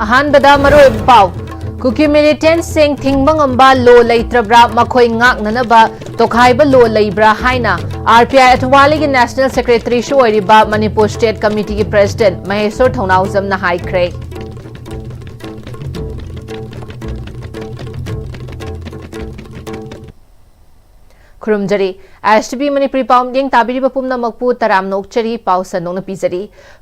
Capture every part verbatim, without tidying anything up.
ꯑꯍꯥꯟꯕꯗ ꯃꯔꯨꯑꯣꯏꯕ ꯄꯥꯎ꯫ ꯀꯨꯀꯤ ꯃꯤꯂꯤꯇꯦꯟꯠꯁꯤꯡ ꯊꯤꯡꯕ ꯉꯝꯕ ꯂꯣ ꯂꯩꯇ꯭ꯔꯕ꯭ꯔꯥ, ꯃꯈꯣꯏ ꯉꯥꯛꯅꯅꯕ ꯇꯣꯈꯥꯏꯕ ꯂꯣ ꯂꯩꯕ꯭ꯔꯥ ꯍꯥꯏꯅ ꯑꯥꯔ ꯄꯤ ꯑꯥꯏ ꯑꯊꯋꯥꯂꯤꯒꯤ ꯅꯦꯁꯅꯦꯜ ꯁꯦꯀ꯭ꯔꯦꯇꯔꯤꯁꯨ ꯑꯣꯏꯔꯤꯕ ꯃꯅꯤꯄꯨꯔ ꯁ꯭ꯇꯦꯠ ꯀꯃꯤꯇꯤꯒꯤ ꯄ꯭ꯔꯦꯁꯤꯗꯦꯟꯠ ꯃꯍꯦꯁꯣꯔ ꯊꯧꯅꯥꯎꯖꯝꯅ ꯍꯥꯏꯈ꯭ꯔꯦ꯫ ꯈꯨꯔꯨꯝꯖꯔꯤ꯫ ꯑꯦꯁ ꯇꯤ ꯚꯤ ꯃꯅꯤꯄꯨꯔꯤ ꯄꯥꯎ ꯃꯤꯠꯌꯦꯡ ꯇꯥꯕꯤꯔꯤꯕ ꯄꯨꯝꯅꯃꯛꯄꯨ ꯇꯔꯥꯝꯅ ꯑꯣꯛꯆꯔꯤ, ꯄꯥꯎ ꯁꯟꯗꯣꯛꯅ ꯄꯤꯖꯔꯤ꯫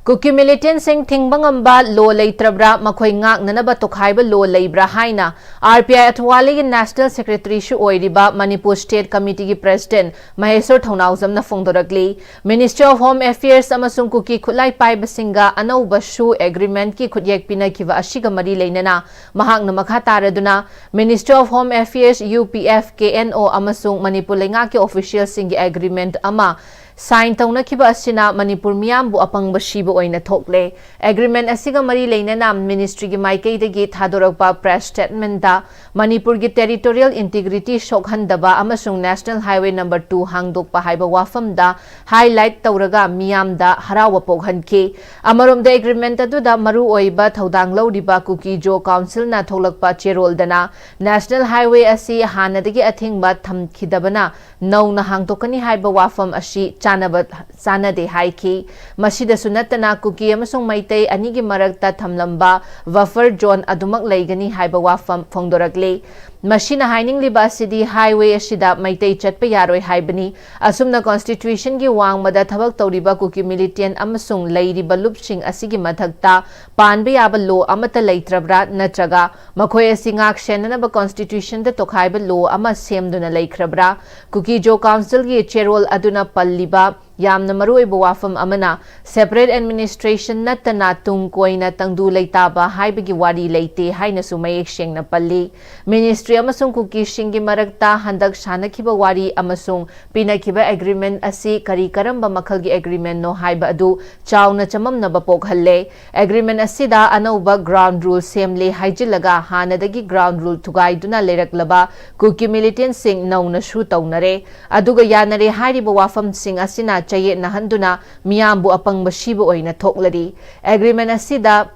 ꯀꯨꯀꯤ ꯃꯤꯂꯤꯇꯦꯟꯠꯁꯤꯡ ꯊꯤꯡꯕ ꯉꯝꯕ ꯂꯣ ꯂꯩꯇ꯭ꯔꯕ꯭ꯔꯥ, ꯃꯈꯣꯏ ꯉꯥꯛꯅꯅꯕ ꯇꯣꯈꯥꯏꯕ ꯂꯣ ꯂꯩꯕ꯭ꯔꯥ ꯍꯥꯏꯅ ꯑꯥꯔ ꯄꯤ ꯑꯥꯏ ꯑꯊꯋꯥꯂꯤꯒꯤ ꯅꯦꯁꯅꯦꯜ ꯁꯦꯀ꯭ꯔꯦꯇꯔꯤꯁꯨ ꯑꯣꯏꯔꯤꯕ ꯃꯅꯤꯄꯨꯔ ꯁ꯭ꯇꯦꯠ ꯀꯃꯤꯇꯤꯒꯤ ꯄ꯭ꯔꯦꯁꯤꯗꯦꯟꯠ ꯃꯍꯦꯁꯣꯔ ꯊꯧꯅꯥꯎꯖꯝꯅ ꯐꯣꯡꯗꯣꯔꯛꯂꯤ꯫ Ministry of Home Affairs ꯑꯃꯁꯨꯡ ꯀꯨꯀꯤ ꯈꯨꯠꯂꯥꯏ ꯄꯥꯏꯕꯁꯤꯡꯒ ꯑꯅꯧꯕ ꯁꯨ ꯑꯦꯒ꯭ꯔꯤꯃꯦꯟꯠꯀꯤ ꯈꯨꯠꯌꯦꯛ ꯄꯤꯅꯈꯤꯕ ꯑꯁꯤꯒ ꯃꯔꯤ ꯂꯩꯅꯅ ꯃꯍꯥꯛꯅ ꯃꯈꯥ ꯇꯥꯔꯗꯨꯅ Ministry of Home Affairs, U P F, K N O ꯑꯃꯁꯨꯡ ꯃꯅꯤꯄꯨꯔ ꯂꯩꯉꯥꯛꯀꯤ ꯑꯣꯐꯤꯁꯤꯌꯦꯜꯁꯤꯡꯒꯤ ꯑꯦꯒ꯭ꯔꯤꯃꯦꯟꯠ ꯑꯃ ꯁꯥꯏꯟ ꯇꯧꯅꯈꯤꯕ ꯑꯁꯤꯅ ꯃꯅꯤꯄꯨꯔ ꯃꯤꯌꯥꯝꯕꯨ ꯑꯄꯪꯕ ꯁꯤꯕ ꯑꯣꯏꯅ ꯊꯣꯛꯂꯦ꯫ ꯑꯦꯒ꯭ꯔꯤꯃꯦꯟꯠ ꯑꯁꯤꯒ ꯃꯔꯤ ꯂꯩꯅꯅ ꯃꯤꯅꯤꯁꯇ꯭ꯔꯤꯒꯤ ꯃꯥꯏꯀꯩꯗꯒꯤ ꯊꯥꯗꯣꯔꯛꯄ ꯄ꯭ꯔꯦꯁ ꯁ꯭ꯇꯦꯠꯃꯦꯟꯠꯇ ꯃꯅꯤꯄꯨꯔꯒꯤ ꯇꯦꯔꯤꯇꯣꯔꯤꯌꯦꯜ ꯏꯟꯇꯤꯒ꯭ꯔꯤꯇꯤ ꯁꯣꯛꯍꯟꯗꯕ ꯑꯃꯁꯨꯡ ꯅꯦꯁꯅꯦꯜ ꯍꯥꯏꯋꯦ ꯅꯝꯕꯔ ꯇꯨ ꯍꯥꯡꯗꯣꯛꯄ ꯍꯥꯏꯕ ꯋꯥꯐꯝꯗ ꯍꯥꯏꯂꯥꯏꯠ ꯇꯧꯔꯒ ꯃꯤꯌꯥꯝꯗ ꯍꯔꯥꯎꯕ ꯄꯣꯛꯍꯟꯈꯤ꯫ ꯑꯃꯔꯣꯝꯗ, ꯑꯦꯒ꯭ꯔꯤꯃꯦꯟꯠ ꯑꯗꯨꯗ ꯃꯔꯨ ꯑꯣꯏꯕ ꯊꯧꯗꯥꯡ ꯂꯧꯔꯤꯕ ꯀꯨꯀꯤ ꯖꯣ ꯀꯥꯎꯟꯁꯤꯜꯅ ꯊꯣꯛꯂꯛꯄ ꯆꯦꯔꯣꯜꯗꯅ ꯅꯦꯁꯅꯦꯜ ꯍꯥꯏꯋꯦ ꯑꯁꯤ ꯍꯥꯟꯅꯗꯒꯤ ꯑꯊꯤꯡꯕ ꯊꯝꯈꯤꯗꯕꯅ ꯅꯧꯅ ꯍꯥꯡꯗꯣꯛꯀꯅꯤ ꯍꯥꯏꯕ ꯋꯥꯐꯝ ꯑꯁꯤ ꯆꯥꯅꯕ, ꯆꯥꯅꯗꯦ ꯍꯥꯏꯈꯤ꯫ ꯃꯁꯤꯗꯁꯨ ꯅꯠꯇꯅ, ꯀꯨꯀꯤ ꯑꯃꯁꯨꯡ ꯃꯩꯇꯩ ꯑꯅꯤꯒꯤ ꯃꯔꯛꯇ ꯊꯝꯂꯝꯕ ꯕꯐꯔ ꯖꯣꯟ ꯑꯗꯨꯃꯛ ꯂꯩꯒꯅꯤ ꯍꯥꯏꯕ ꯋꯥꯐꯝ ꯐꯣꯡꯗꯣꯔꯛꯂꯤ꯫ ꯃꯁꯤꯅ ꯍꯥꯏꯅꯤꯡꯂꯤꯕ ꯑꯁꯤꯗꯤ ꯍꯥꯏꯋꯦ ꯑꯁꯤꯗ ꯃꯩꯇꯩ ꯆꯠꯄ ꯌꯥꯔꯣꯏ ꯍꯥꯏꯕꯅꯤ꯫ ꯑꯁꯨꯝꯅ ꯀꯣꯟꯁꯇꯤꯇ꯭ꯌꯨꯁꯟꯒꯤ ꯋꯥꯡꯃꯗ ꯊꯕꯛ ꯇꯧꯔꯤꯕ ꯀꯨꯀꯤ ꯃꯤꯂꯤꯇꯦꯟꯠ ꯑꯃꯁꯨꯡ ꯂꯩꯔꯤꯕ ꯂꯨꯞꯁꯤꯡ ꯑꯁꯤꯒꯤ ꯃꯊꯛꯇ ꯄꯥꯟꯕ ꯌꯥꯕ ꯂꯣ ꯑꯃꯠꯇ ꯂꯩꯇ꯭ꯔꯕ꯭ꯔꯥ, ꯅꯠꯇ꯭ꯔꯒ ꯃꯈꯣꯏ ꯑꯁꯤ ꯉꯥꯛ ꯁꯦꯟꯅꯅꯕ ꯀꯣꯟꯁꯇꯤꯇ꯭ꯌꯨꯁꯟꯗ ꯇꯣꯈꯥꯏꯕ ꯂꯣ ꯑꯃ ꯁꯦꯝꯗꯨꯅ ꯂꯩꯈ꯭ꯔꯕ꯭ꯔꯥ? ꯀꯨꯀꯤ ꯖꯣ ꯀꯥꯎꯟꯁꯤꯜꯒꯤ ꯆꯦꯔꯣꯜ ꯑꯗꯨꯅ ꯄꯜꯂꯤꯕ ꯌꯥꯝꯅ ꯃꯔꯨꯑꯣꯏꯕ ꯋꯥꯐꯝ ꯑꯃꯅ, ꯁꯦꯄꯔꯦꯠ ꯑꯦꯗꯃꯤꯅꯤꯁꯇ꯭ꯔꯦꯁꯟ ꯅꯠꯇꯅ ꯇꯨꯡ ꯀꯣꯏꯅ ꯇꯪꯗꯨ ꯂꯩꯇꯥꯕ ꯍꯥꯏꯕꯒꯤ ꯋꯥꯔꯤ ꯂꯩꯇꯦ ꯍꯥꯏꯅꯁꯨ ꯃꯌꯦꯛ ꯁꯦꯡꯅ ꯄꯜꯂꯤ꯫ ꯃꯤꯅꯤꯁꯇ꯭ꯔꯤ ꯑꯃꯁꯨꯡ ꯀꯨꯀꯤꯁꯤꯡꯒꯤ ꯃꯔꯛꯇ ꯍꯟꯗꯛ ꯁꯥꯟꯅꯈꯤꯕ ꯋꯥꯔꯤ ꯑꯃꯁꯨꯡ ꯄꯤꯅꯈꯤꯕ ꯑꯦꯒ꯭ꯔꯤꯃꯦꯟꯠ ꯑꯁꯤ ꯀꯔꯤ ꯀꯔꯝꯕ ꯃꯈꯜꯒꯤ ꯑꯦꯒ꯭ꯔꯤꯃꯦꯟꯠꯅꯣ ꯍꯥꯏꯕ ꯑꯗꯨ ꯆꯥꯎꯅ ꯆꯃꯝꯅꯕ ꯄꯣꯛꯍꯜꯂꯦ꯫ ꯑꯦꯒ꯭ꯔꯤꯃꯦꯟꯠ ꯑꯁꯤꯗ ꯑꯅꯧꯕ ꯒ꯭ꯔꯥꯎꯟ ꯔꯨꯜ ꯁꯦꯝꯂꯦ ꯍꯥꯏꯖꯤꯜꯂꯒ ꯍꯥꯟꯅꯗꯒꯤ ꯒ꯭ꯔꯥꯎꯟ ꯔꯨꯜ ꯊꯨꯒꯥꯏꯗꯨꯅ ꯂꯩꯔꯛꯂꯕ ꯀꯨꯀꯤ ꯃꯤꯂꯤꯇꯦꯟꯠꯁꯤꯡ ꯅꯧꯅ ꯁꯨ ꯇꯧꯅꯔꯦ꯫ ꯑꯗꯨꯒ ꯌꯥꯅꯔꯦ ꯍꯥꯏꯔꯤꯕ ꯋꯥꯐꯝꯁꯤꯡ ꯑꯁꯤꯅ ꯆꯌꯦꯠꯅꯍꯟꯗꯨꯅ ꯃꯤꯌꯥꯝꯕꯨ ꯑꯄꯪꯕ ꯁꯤꯕ ꯑꯣꯏꯅ ꯊꯣꯛꯂꯔꯤ꯫ ꯑꯦꯒ꯭ꯔꯤꯃꯦꯟꯠ ꯑꯁꯤꯗ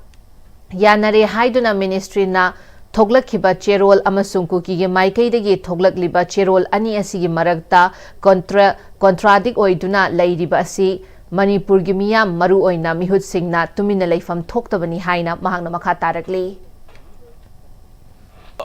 ꯌꯥꯅꯔꯦ ꯍꯥꯏꯗꯨꯅ ꯃꯤꯅꯤꯁꯇ꯭ꯔꯤꯅ ꯊꯣꯛꯂꯛꯈꯤꯕ ꯆꯦꯔꯣꯜ ꯑꯃꯁꯨꯡ ꯀꯨꯀꯤꯒꯤ ꯃꯥꯏꯀꯩꯗꯒꯤ ꯊꯣꯛꯂꯛꯂꯤꯕ ꯆꯦꯔꯣꯜ ꯑꯅꯤ ꯑꯁꯤꯒꯤ ꯃꯔꯛꯇ ꯀꯣꯟꯇ꯭ꯔ-, ꯀꯣꯟꯇ꯭ꯔꯥꯗꯤꯛ ꯑꯣꯏꯗꯨꯅ ꯂꯩꯔꯤꯕ ꯑꯁꯤ ꯃꯅꯤꯄꯨꯔꯒꯤ ꯃꯤꯌꯥꯝ, ꯃꯔꯨꯑꯣꯏꯅ ꯃꯤꯍꯨꯠꯁꯤꯡꯅ ꯇꯨꯃꯤꯟꯅ ꯂꯩꯐꯝ ꯊꯣꯛꯇꯕꯅꯤ ꯍꯥꯏꯅ ꯃꯍꯥꯛꯅ ꯃꯈꯥ ꯇꯥꯔꯛꯂꯤ꯫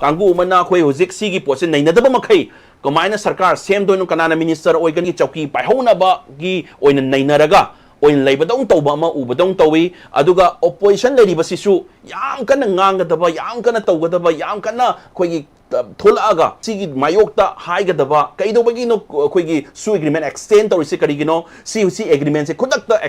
ꯀꯥꯡꯕꯨ ꯑꯃꯅ ꯑꯩꯈꯣꯏ ꯍꯧꯖꯤꯛ ꯁꯤꯒꯤ ꯄꯣꯠꯁꯦ ꯅꯩꯅꯗꯕ ꯃꯈꯩ ꯀꯃꯥꯏꯅ ꯁꯔꯀꯥꯔ ꯁꯦꯝꯗꯣꯏꯅꯣ, ꯀꯅꯥꯅ ꯃꯤꯅꯤꯁꯇꯔ ꯑꯣꯏꯒꯅꯤ, ꯆꯧꯀꯤ ꯄꯥꯏꯍꯧꯅꯕꯒꯤ ꯑꯣꯏꯅ ꯅꯩꯅꯔꯒ ꯑꯣꯏꯅ ꯂꯩꯕꯗꯧꯅ ꯇꯧꯕ ꯑꯃ ꯎꯕꯗꯧꯅ ꯇꯧꯏ꯫ ꯑꯗꯨꯒ ꯑꯣꯄꯣꯖꯤꯁꯟ ꯂꯩꯔꯤꯕꯁꯤꯁꯨ ꯌꯥꯝ ꯀꯟꯅ ꯉꯥꯡꯒꯗꯕ, ꯌꯥꯝ ꯀꯟꯅ ꯇꯧꯒꯗꯕ, ꯌꯥꯝ ꯀꯟꯅ ꯑꯩꯈꯣꯏꯒꯤ ꯊꯣꯛꯂꯛꯑꯒ ꯁꯤꯒꯤ ꯃꯥꯌꯣꯛꯇ ꯍꯥꯏꯒꯗꯕ, ꯀꯩꯗꯧꯕꯒꯤꯅꯣ ꯑꯩꯈꯣꯏꯒꯤ ꯁꯨ ꯑꯦꯒ꯭ꯔꯤꯃꯦꯟ ꯑꯦꯛꯁꯇꯦꯟ ꯇꯧꯔꯤꯁꯦ ꯀꯔꯤꯒꯤꯅꯣ? ꯁꯤ, ꯁꯤ ꯑꯦꯒ꯭ꯔꯤꯃꯦꯟꯁꯦ ꯈꯨꯗꯛꯇ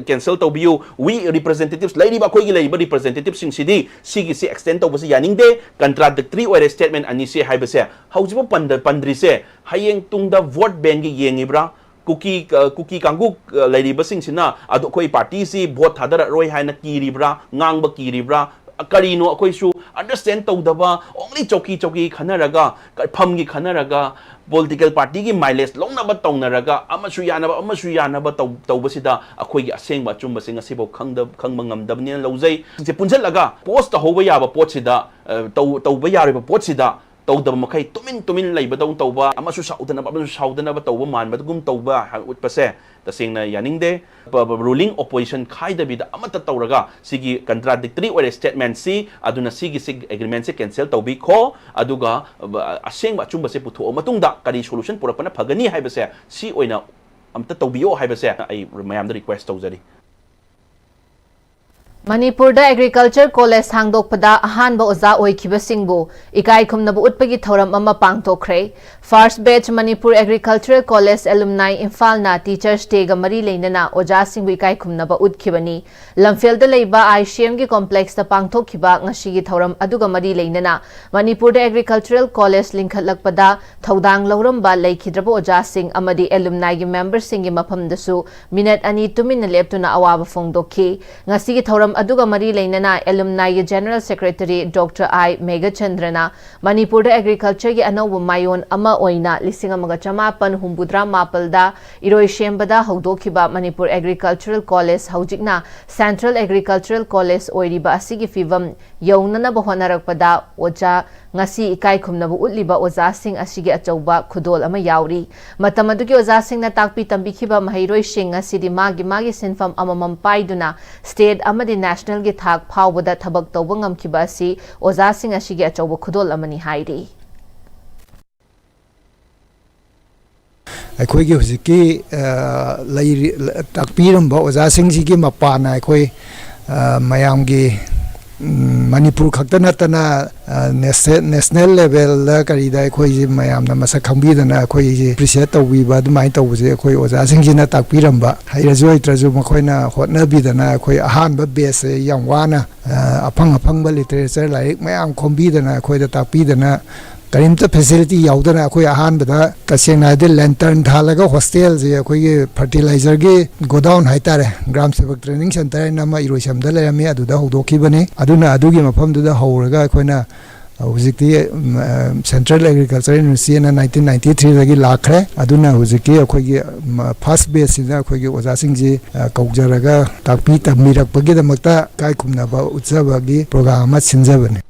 ꯀꯦꯟꯁꯦꯜ ꯇꯧꯕꯤꯌꯨ꯫ We representatives, ꯂꯩꯔꯤꯕ ꯑꯩꯈꯣꯏꯒꯤ ꯂꯩꯔꯤꯕ ꯔꯤꯄ꯭ꯔꯖꯦꯟꯇꯦꯇꯤꯞꯁꯤꯡꯁꯤꯗꯤ ꯁꯤꯒꯤꯁꯤ ꯑꯦꯛꯁꯇꯦꯟ ꯇꯧꯕꯁꯤ ꯌꯥꯅꯤꯡꯗꯦ꯫ ꯀꯟꯇ꯭ꯔꯥꯗꯤꯛꯇꯔꯤ ꯑꯣꯏꯔꯦ ꯁ꯭ꯇꯦꯠꯃꯦꯟ ꯑꯅꯤꯁꯤ ꯍꯥꯏꯕꯁꯦ꯫ ꯍꯧꯖꯤꯛꯐꯥꯎ ꯄꯟꯗ-, ꯄꯟꯗ꯭ꯔꯤꯁꯦ ꯍꯌꯦꯡ ꯇꯨꯡꯗ ꯚꯣꯠ ꯕꯦꯡꯒꯤ ꯌꯦꯡꯉꯤꯕ꯭ꯔꯥ? ꯀꯨꯀꯤ, ꯑ, ꯀꯨꯀꯤ ꯀꯥꯡꯕꯨ, ꯑ, ꯂꯩꯔꯤꯕꯁꯤꯡꯁꯤꯅ ꯑꯗꯣ ꯑꯩꯈꯣꯏ ꯄꯥꯔꯇꯤꯁꯤ ꯚꯣꯠ ꯊꯥꯗꯔꯛꯔꯣꯏ ꯍꯥꯏꯅ ꯀꯤꯔꯤꯕ꯭ꯔꯥ, ꯉꯥꯡꯕ ꯀꯤꯔꯤꯕ꯭ꯔꯥ? ꯀꯔꯤꯅꯣ ꯑꯩꯈꯣꯏꯁꯨ ꯑꯟꯗꯔꯁꯇꯦꯟ ꯇꯧꯗꯕ, only ꯆꯧꯀꯤ ꯆꯧꯀꯤ ꯈꯟꯅꯔꯒ, ꯐꯝꯒꯤ ꯈꯟꯅꯔꯒ, ꯄꯣꯂꯤꯇꯤꯀꯦꯜ ꯄꯥꯔꯇꯤꯒꯤ ꯃꯥꯏꯂꯦꯖ ꯂꯧꯅꯕ ꯇꯧꯅꯔꯒ, ꯑꯃꯁꯨ ꯌꯥꯅꯕ ꯑꯃꯁꯨ ꯌꯥꯅꯕ ꯇꯧ-, ꯇꯧꯕꯁꯤꯗ ꯑꯩꯈꯣꯏꯒꯤ ꯑꯁꯦꯡꯕ ꯑꯆꯨꯝꯕꯁꯦ ꯉꯁꯤꯐꯥꯎ ꯈꯪꯗ-, ꯈꯪꯕ ꯉꯝꯗꯕꯅꯤꯅ ꯂꯧꯖꯩ꯫ ꯁꯤꯁꯦ ꯄꯨꯟꯁꯤꯜꯂꯒ ꯄꯣꯁ ꯇꯧꯍꯧꯕ ꯌꯥꯕ ꯄꯣꯠꯁꯤꯗ, ꯑ, ꯇꯧ-, ꯇꯧꯕ ꯌꯥꯔꯣꯏꯕ ꯄꯣꯠꯁꯤꯗ ꯇꯧꯗꯕ ꯃꯈꯩ ꯇꯨꯃꯤꯟ ꯇꯨꯃꯤꯟ ꯂꯩꯕꯗꯧ ꯇꯧꯕ, ꯑꯃꯁꯨ ꯁꯥꯎꯗꯅꯕ, ꯑꯃꯁꯨ ꯁꯥꯎꯗꯅꯕ ꯇꯧꯕ ꯃꯥꯟꯕꯒꯨꯝ ꯇꯧꯕ ꯍꯥꯏ-, ꯎꯠꯄꯁꯦ ꯇꯁꯦꯡꯅ ꯌꯥꯅꯤꯡꯗꯦ꯫ ꯄ-, ꯄ-, ꯔꯨꯂꯤꯡ ꯑꯣꯄꯣꯖꯤꯁꯟ ꯈꯥꯏꯗꯕꯤꯗ ꯑꯃꯠꯇ ꯇꯧꯔꯒ ꯁꯤꯒꯤ ꯀꯟꯇ꯭ꯔꯥꯗꯤꯛꯇꯔꯤ ꯑꯣꯏꯔꯦ ꯁ꯭ꯇꯦꯠꯃꯦꯟꯁꯤ, ꯑꯗꯨꯅ ꯁꯤꯒꯤ ꯁꯤ ꯑꯦꯒ꯭ꯔꯤꯃꯦꯟꯁꯦ ꯀꯦꯟꯁꯦꯜ ꯇꯧꯕꯤꯈꯣ, ꯑꯗꯨꯒ, ꯑ, ꯑꯁꯦꯡꯕ ꯑꯆꯨꯝꯕꯁꯦ ꯄꯨꯊꯣꯛꯑ ꯃꯇꯨꯡꯗ ꯀꯔꯤ ꯁꯣꯂꯨꯁꯟ ꯄꯨꯔꯛꯄꯅ ꯐꯒꯅꯤ ꯍꯥꯏꯕꯁꯦ ꯁꯤ ꯑꯣꯏꯅ ꯑꯝꯇ ꯇꯧꯕꯤꯌꯣ ꯍꯥꯏꯕꯁꯦ ꯑꯩ ꯃꯌꯥꯝꯗ ꯔꯤꯀ꯭ꯋꯦꯁ ꯇꯧꯖꯔꯤ꯫ ꯃꯅꯤꯄꯨꯔꯗ ꯑꯦꯒ꯭ꯔꯤꯀꯜꯆꯔ ꯀꯣꯂꯦꯖ ꯍꯥꯡꯗꯣꯛꯄꯗ ꯑꯍꯥꯟꯕ ꯑꯣꯖꯥ ꯑꯣꯏꯈꯤꯕꯁꯤꯡꯕꯨ ꯏꯀꯥꯏ ꯈꯨꯝꯅꯕ ꯎꯠꯄꯒꯤ ꯊꯧꯔꯝ ꯑꯃ ꯄꯥꯡꯊꯣꯛꯈ꯭ꯔꯦ꯫ First batch Manipur Agricultural College alumni ꯏꯝꯐꯥꯜꯅ Teachers Dayꯒ ꯃꯔꯤ ꯂꯩꯅꯅ ꯑꯣꯖꯥꯁꯤꯡꯕꯨ ꯏꯀꯥꯏ ꯈꯨꯝꯅꯕ ꯎꯠꯈꯤꯕꯅꯤ꯫ ꯂꯝꯐꯦꯜꯗ ꯂꯩꯕ ICMꯒꯤ complexꯇ ꯄꯥꯡꯊꯣꯛꯈꯤꯕ ꯉꯁꯤꯒꯤ ꯊꯧꯔꯝ ꯑꯗꯨꯒ ꯃꯔꯤ ꯂꯩꯅꯅ ꯃꯅꯤꯄꯨꯔꯗ Agricultural College ꯂꯤꯡꯈꯠꯂꯛꯄꯗ ꯊꯧꯗꯥꯡ ꯂꯧꯔꯝꯕ ꯂꯩꯈꯤꯗ꯭ꯔꯕ ꯑꯣꯖꯥꯁꯤꯡ ꯑꯃꯗꯤ alumniꯒꯤ memberꯁꯤꯡꯒꯤ ꯃꯐꯝꯗꯁꯨ ꯃꯤꯅꯠ ꯑꯅꯤ ꯇꯨꯃꯤꯟꯅ ꯂꯦꯞꯇꯨꯅ ꯑꯋꯥꯕ ꯐꯣꯡꯗꯣꯛꯈꯤ꯫ ꯉꯁꯤꯒꯤ ꯊꯧꯔꯝ ꯑꯗꯨꯒ ꯃꯔꯤ ꯂꯩꯅꯅ ꯑꯦꯂꯨꯝꯅꯥꯏꯒꯤ ꯖꯦꯅꯔꯦꯜ ꯁꯦꯀ꯭ꯔꯦꯇꯔꯤ ꯗꯣꯛꯇꯔ ꯑꯥꯏ ꯃꯦꯘꯆꯟꯗ꯭ꯔꯅ ꯃꯅꯤꯄꯨꯔꯗ ꯑꯦꯒ꯭ꯔꯤꯀꯜꯆꯔꯒꯤ ꯑꯅꯧꯕ ꯃꯥꯏꯑꯣꯟ ꯑꯃ ꯑꯣꯏꯅ ꯂꯤꯁꯤꯡ ꯑꯃꯒ ꯆꯃꯥꯄꯟ ꯍꯨꯝꯐꯨꯇꯔꯥ ꯃꯥꯄꯜꯗ ꯏꯔꯣꯏꯁꯦꯝꯕꯗ ꯍꯧꯗꯣꯛꯈꯤꯕ ꯃꯅꯤꯄꯨꯔ ꯑꯦꯒ꯭ꯔꯤꯀꯜꯆꯔꯦꯜ ꯀꯣꯂꯦꯖ, ꯍꯧꯖꯤꯛꯅ ꯁꯦꯟꯇ꯭ꯔꯦꯜ ꯑꯦꯒ꯭ꯔꯤꯀꯜꯆꯔꯦꯜ ꯀꯣꯂꯦꯖ ꯑꯣꯏꯔꯤꯕ ꯑꯁꯤꯒꯤ ꯐꯤꯕꯝ ꯌꯧꯅꯅꯕ ꯍꯣꯠꯅꯔꯛꯄꯗ ꯑꯣꯖꯥ ꯉꯁꯤ ꯏꯀꯥꯏ ꯈꯨꯝꯅꯕ ꯎꯠꯂꯤꯕ ꯑꯣꯖꯥꯁꯤꯡ ꯑꯁꯤꯒꯤ ꯑꯆꯧꯕ ꯈꯨꯗꯣꯜ ꯑꯃ ꯌꯥꯎꯔꯤ꯫ ꯃꯇꯝ ꯑꯗꯨꯒꯤ ꯑꯣꯖꯥꯁꯤꯡꯅ ꯇꯥꯛꯄꯤ ꯇꯝꯕꯤꯈꯤꯕ ꯃꯍꯩꯔꯣꯏꯁꯤꯡ ꯉꯁꯤꯗꯤ ꯃꯥꯒꯤ ꯃꯥꯒꯤ ꯁꯤꯟꯐꯝ ꯑꯃꯃꯝ ꯄꯥꯏꯗꯨꯅ ꯁ꯭ꯇꯦꯠ ꯑꯃꯗꯤ ꯅꯦꯁꯅꯦꯜꯒꯤ ꯊꯥꯛ ꯐꯥꯎꯕꯗ ꯊꯕꯛ ꯇꯧꯕ ꯉꯝꯈꯤꯕ ꯑꯁꯤ ꯑꯣꯖꯥꯁꯤꯡ ꯑꯁꯤꯒꯤ ꯑꯆꯧꯕ ꯈꯨꯗꯣꯜ ꯑꯃꯅꯤ ꯍꯥꯏꯔꯤ꯫ ꯑꯩꯈꯣꯏꯒꯤ ꯍꯧꯖꯤꯛꯀꯤ ꯑ, ꯂꯩꯔꯤ ꯇꯥꯛꯄꯤꯔꯝꯕ ꯑꯣꯖꯥꯁꯤꯡꯁꯤꯒꯤ ꯃꯄꯥꯟꯅ ꯑꯩꯈꯣꯏ ꯑ, ꯃꯌꯥꯝꯒꯤ ꯎꯝ, ꯃꯅꯤꯄꯨꯔ ꯈꯛꯇ ꯅꯠꯇꯅ ꯑ, ꯅꯦꯁ- ꯅꯦꯁꯅꯦꯜ ꯂꯦꯚꯦꯜꯗ ꯀꯔꯤꯗ ꯑꯩꯈꯣꯏꯁꯤ ꯃꯌꯥꯝꯅ ꯃꯁꯛ ꯈꯪꯕꯤꯗꯅ ꯑꯩꯈꯣꯏꯁꯤ ꯑꯦꯄ꯭ꯔꯤꯁꯤꯌꯦꯠ ꯇꯧꯕꯤꯕ ꯑꯗꯨꯃꯥꯏꯅ ꯇꯧꯕꯁꯦ ꯑꯩꯈꯣꯏ ꯑꯣꯖꯥꯁꯤꯡꯁꯤꯅ ꯇꯥꯛꯄꯤꯔꯝꯕ, ꯍꯩꯔꯁꯨ ꯍꯩꯇ꯭ꯔꯁꯨ ꯃꯈꯣꯏꯅ ꯍꯣꯠꯅꯕꯤꯗꯅ ꯑꯩꯈꯣꯏ ꯑꯍꯥꯟꯕ ꯕꯦꯁꯁꯦ ꯌꯥꯝ ꯋꯥꯅ ꯑ, ꯑꯐꯪ ꯑꯐꯪꯕ ꯂꯤꯇꯔꯦꯆꯔ ꯂꯥꯏꯔꯤꯛ ꯃꯌꯥꯝ ꯈꯣꯝꯕꯤꯗꯅ ꯑꯩꯈꯣꯏꯗ ꯇꯥꯛꯄꯤꯗꯅ ꯀꯔꯤꯝꯇ ꯐꯦꯁꯤꯂꯤꯇꯤ ꯌꯥꯎꯗꯅ ꯑꯩꯈꯣꯏ ꯑꯍꯥꯟꯕꯗ ꯇꯁꯦꯡꯅ ꯍꯥꯏꯔꯗꯤ ꯂꯦꯟꯇꯔꯟ ꯊꯥꯜꯂꯒ ꯍꯣꯁꯇꯦꯜꯁꯦ ꯑꯩꯈꯣꯏꯒꯤ ꯐꯔꯇꯤꯂꯥꯏꯖꯔꯒꯤ ꯒꯣꯗꯥꯎꯟ ꯍꯥꯏꯇꯥꯔꯦ, ꯒ꯭ꯔꯥꯝ ꯁꯦꯕꯛ ꯇ꯭ꯔꯦꯅꯤꯡ ꯁꯦꯟꯇꯔ ꯍꯥꯏꯅ ꯑꯃ ꯏꯔꯣꯏꯁꯦꯝꯗ ꯂꯩꯔꯝꯃꯤ, ꯑꯗꯨꯗ ꯍꯧꯗꯣꯛꯈꯤꯕꯅꯤ꯫ ꯑꯗꯨꯅ ꯑꯗꯨꯒꯤ ꯃꯐꯝꯗꯨꯗ ꯍꯧꯔꯒ ꯑꯩꯈꯣꯏꯅ ꯍꯧꯖꯤꯛꯇꯤ ꯁꯦꯟꯇ꯭ꯔꯦꯜ ꯑꯦꯒ꯭ꯔꯤꯀꯜꯆꯔ ꯌꯨꯅꯤꯚꯔꯁꯤꯇꯤ ꯑꯅ ꯅꯥꯏꯟꯇꯤꯟ ꯅꯥꯏꯟꯇꯤ ꯊ꯭ꯔꯤꯗꯒꯤ ꯂꯥꯛꯈ꯭ꯔꯦ꯫ ꯑꯗꯨꯅ ꯍꯧꯖꯤꯛꯀꯤ ꯑꯩꯈꯣꯏꯒꯤ ꯐꯥꯔꯁ ꯕꯦꯁꯁꯤꯗ ꯑꯩꯈꯣꯏꯒꯤ ꯑꯣꯖꯥꯁꯤꯡꯁꯤ ꯑ, ꯀꯧꯖꯔꯒ ꯇꯥꯛꯄꯤ ꯇꯝꯕꯤꯔꯛꯄꯒꯤꯗꯃꯛꯇ ꯏꯀꯥꯏ ꯈꯨꯝꯅꯕ ꯎꯠꯆꯕꯒꯤ ꯄ꯭ꯔꯣꯒ꯭ꯔꯥꯝ ꯑꯃ ꯁꯤꯟꯖꯕꯅꯤ꯫